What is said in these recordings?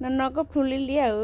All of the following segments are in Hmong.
No no koj plhu liab liab.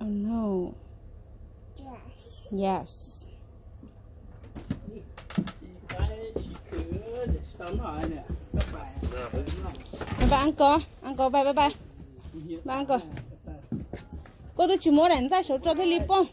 Oh no. Yes. Bye bye uncle, uncle bye bye bye. Bye uncle. Koj twb tsis muab daim ntxaij saum tso thiaj li poob.